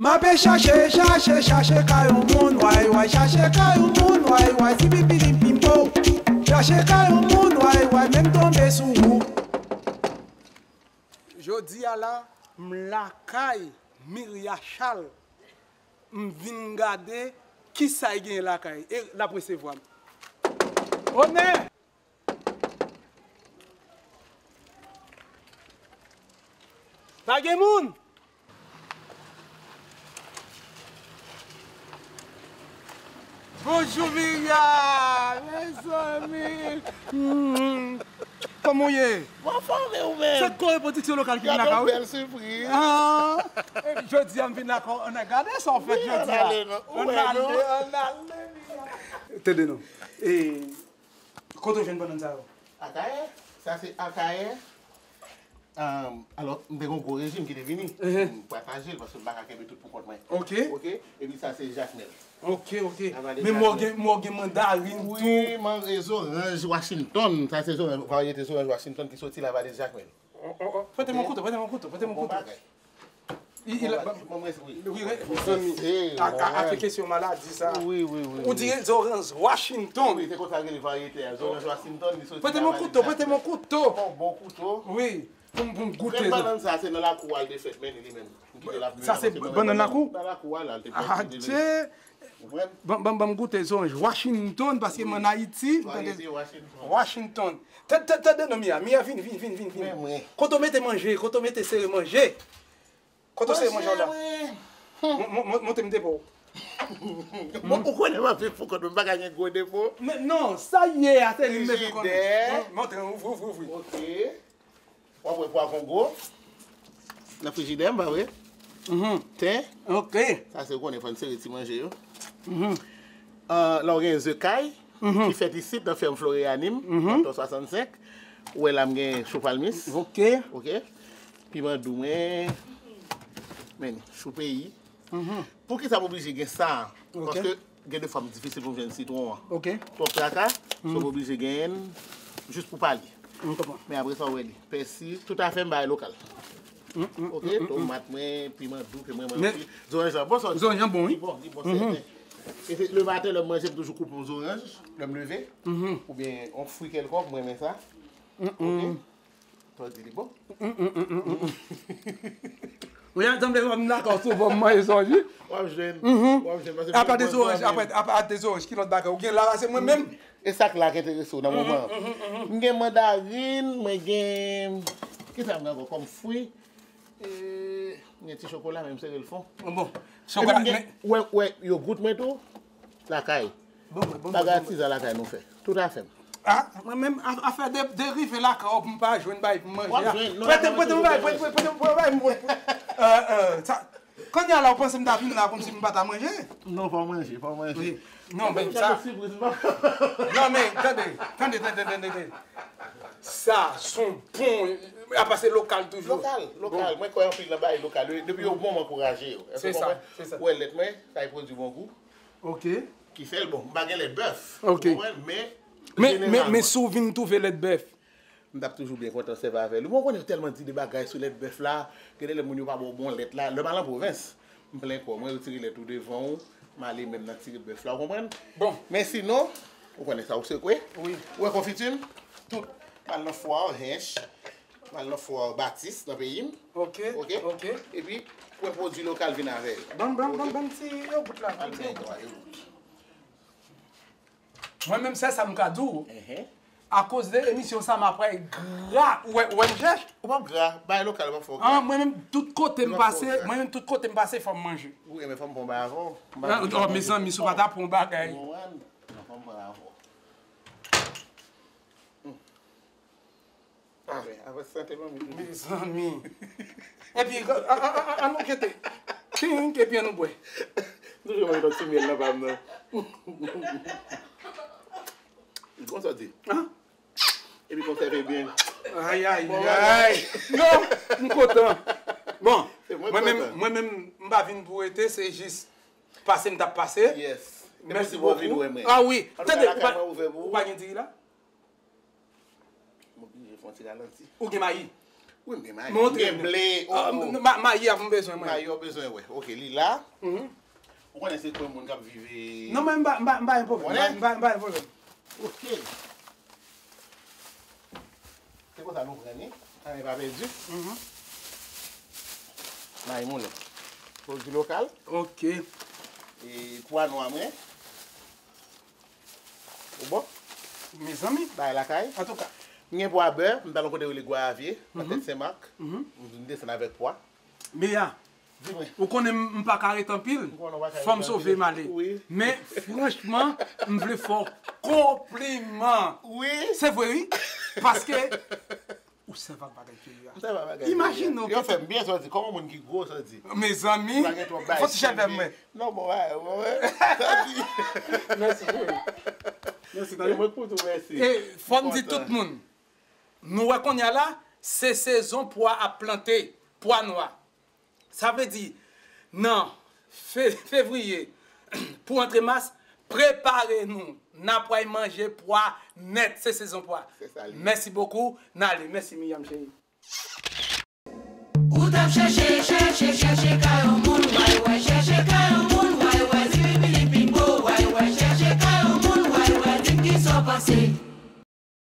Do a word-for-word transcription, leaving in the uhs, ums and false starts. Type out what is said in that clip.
M ape chache, chache, chache kay yon moun, way, way, chache kay yon moun, way, way, si pipilim pim po. Chache kay yon moun, way, way, men m tonbe sou ou. Jodi a la, m lakay Miria Charles. M vin gade kisa l genyen lakay. E l ap resevwa m. Onè! Pa gen moun! Bonjou, Miria! Mezanmi! Hmm. Kòman w ye? Mwen anfòme, ou menm? Se Kore Pwodiksyon Lokal ki vin lakay ou? Gade yon bèl sipriz. Ah! Epi jodi a m vin lakay ou, ann gade sa w fè jodi a. Ann ale, non. Ann ale, ann ale, Miria. Tande non. E, Kote w jwenn bannann sa yo? Akayè. Sa se Akayè. Ahn, alò, m te gen yon gwo rejim ki te vini. Mhm. M pataje l paske m pa ka kenbe tout pou kont mwen. Ok. Ok? Epi sa se Jakmèl. Ok, ok. Men mwen gen, mwen gen mandarin tou. Wi, man-, e zoranj Washington. Sa se zoranj, varyete zoranj Washington ki soti Lavale Jakmèl. Oh, oh, oh. Prete m yon kouto, prete m yon kouto, prete m yon kouto. Bon bagay. Bon bagay. Wi, wi, wi. Mezanmi, a, a, a, kesyon maladi sa. Wi, wi, wi. Ou di zoranj Washington. Wi, se konsa yo rele varyete a. Zoranj Washington, li soti Lavale. Prete m yon kouto, prete m yon kouto. Bon, bon kouto. Wi, pou m, pou m goute. Grenn bannann sa, se nan lakou a l te fèt, men li menm. Sa se bannann lakou? Nan lakou a la, l te fèt. Adje! Konprann? Ban, ban, ban m goute zoranj Washington, paske m ann Ayiti, m tande Washington. Washington. Tande, tande, tande non, Mia. Mia, vini, vini, vini, vini, vini. Mwen, mwen. Kote w mete manje, kote w mete sere manje? Kote w sere manje w la? Manje, mwen. Mon-, mon-, mon-, montre m depo w. Bon, ou konnen m ap viv pou kont mwen, m pa ka gen gwo depo. Men non, sa ye a, se li m bezwen konnen. Frijidè. Mon-, montre m, ouvri, ouvri, ouvri. Ok. W ap wè pwa kongo nan frijidè m, pa vre? Mhm. Ten. Ok. Sa se ou konnen, fò n sere ti manje yo. Mhm. Ah, la w gen ze kay, mhm, ki fèt isit nan fèm Florianim, mhm, nan Tò swasannsenk. Ou wè la m gen chou palmis. Ok. Ok. Piman dou mwen. Men, chou peyi. Mhm. Poukisa m oblije gen sa? Ok. Paske gen de fwa m difisil pou m jwenn sitwon an. Ok. Twòp traka, so m oblije genyen l jis pou pale. M konprann. Men apre sa, w wè li. Pèsi, tout afè m bay lokal. Mm, mm, ok, mm, mm, tomat mwen, piman dou, ke mwen, mwen manje. Zoranj la bon, sa. Zoranj lan bon, wi. Li bon, li bon, sèten. E se le maten, lè m manje, m toujou koupe yon zoranj, lè m leve. Mhm. Oubyen yon fwi kèlkonk, mwen renmen sa. Mm, mm. Ok. Sa w di li bon? Mm, mm, mm, mm, mm, mm. Ou jan sanble wè m lakay w souvan, m manje sa w di. W ap jwenn. Mhm. W ap jwenn, paske apa de zoranj, apa, apa de zoranj, ki lòt bagay? Ou gen la, se mwen menm. E sa k la k enterese w nan moman an. Mhm, mhm, mhm. M gen mandarin, mwen gen, kisa m gen ankò kòm fwi? E, m gen ti chokola, men m sere l fon. Bon, bon. Epi chokola, m gen, men wè, wè, yogout mwen tou, lakay. Bon, bon, bon, bon, bon. Bagay atizan lakay nou fè. Tout afè m. Ah, mwen menm, a-, afè de, derive lakay w pou m pa jwenn bagay pou m manje a. W ap jwenn, non, prete, prete m bagay, prete, prete m bagay, mwen. Euh, euh, sa, kounye a la, w panse m ta vin la kòmsi m pa ta manje? Non, fò w manje, fò w manje. Wi. Non, men sa. Gade sipriz, m pa. Non, men, tande, tande, tande, tande, tande. Sa, son bon, a pase lokal toujou. Lokal, lokal. Bon. Mwen kwè anpil nan bagay lokal. Depi yo bon, m ankouraje yo. Èske w konprann? Se sa, se sa. Ou wè lèt mwen, sa e pwodui Bongou. Ok. Ki fè l bon. M pa gen lèt bèf. Ok. Ou konprann? Men, men, men, jeneralman, men si w vin twouve lèt bèf, m t ap toujou byen kontan sèvi avè l. Bon, ou konnen yo tèlman di de bagay sou lèt bèf la, gen de lè moun yo pa ba w bon lèt la. Lè m al an pwovens, m plen kò mwen, yo tire lèt ou devan w, m ale menm nan tire bèf la, ou konprann? Bon. Men sinon, ou konnen sa ou sekwe. Wi. Ou wè konfiti m? Tout. M al nan fwa, Hinche. M al nan fwa Batis, nan peyi m. Ok, ok. Epi, pou pwodui lokal vin avè l. Ban m, ban m, ban m, ban m ti yogout la, ban m ti yogout. Mwen menm, sèl sa m ka di w, akoz de emisyon sa, m ap gra, ou wè, ou wè m chèch? Ou p ap gra, bagay lokal, ou p ap fè w gra. Ah, mwen menm, tout kote m pase, mwen menm, tout kote m pase, fò m manje. Ou renmen fò m pran bagay avè w? M pa vle. Oh, mezanmi, si w pa ta pran bagay. Ou konprann? Non, fò m pran avè w. Ah. Avè, avè sante manmi. Mezanmi. Epi, a, a, a, a, an nou kete. Ting, epi an nou bwè. M toujou mete yon ti myèl nan pa m nan. Konsa di. An? Epi konsève byen. Ay, ay, ay. Non, m kontan. Bon, mwen menm, mwen menm, m pa vin pou rete, se jis pase m t ap pase. Yes. Mèsi bokou. Ah wi. Tande, ou pa, ou pa gen diri la? M oblije fè yon ti ralanti. Ou gen mayi? Wi, men mayi. Montre m gen ble. Ah, oh, oh. Ma- mayi a pou m bezwen mwen. Mayi ou bezwen wè. Ok, li la. Mhm. Ou konnen se kwen moun k ap vive. Non, men m pa m pa- m pa gen pwoblèm. M pa- m pa- m pa gen pwoblèm. Ok. Se konsa nou pran li. Anyen pa pèdi. Mhm. Mayi moulen. Pwodui lokal. Ok. E pwa nwa mwen. Ou bon? Mezanmi. Bagay lakay. Antouka. M gen pwa bè, m t al yon kote rele Gwayavye, nan tèt Senmak. Mhm. M desann avèk pwa. Beya, di mwen. Ou konnen m, m pa ka ret anpil. M konnen w pa ka ret anpil. Fò m sove m ale. Wi. Men, franchman, m vle fè w konpliman. Wi. Se vre, wi. Paske ou sèvi ak bagay peyi a. M sèvi ak bagay peyi a. Imajine w. Yo fè m byen, sa w di. Kòm yon moun ki gwo, sa w di. Mezanmi, fò ti chèvè mwen. Non, bon, wè, wè, wè. Sa w di. Mèsi, cheri. Mèsi, tande. Mwen k pou tou, mèsi. E fò m di tout moun, nou wè kounye a la, se sezon pwa ap plante, pwa nwa. Sa vle di, nan fe- fevriye pou antre mas, prepare nou. N ap pral manje pwa nèt, se sezon pwa. Se sa l ye. Mèsi bokou, n ale. Mèsi, Miyam cheri. Ou t ap chèche, chèche, chèche kay yon moun, way, way, chèche kay yon moun, way, way, zibibibibimbo, way, way, chèche kay yon moun, way, way, di m kisa w panse.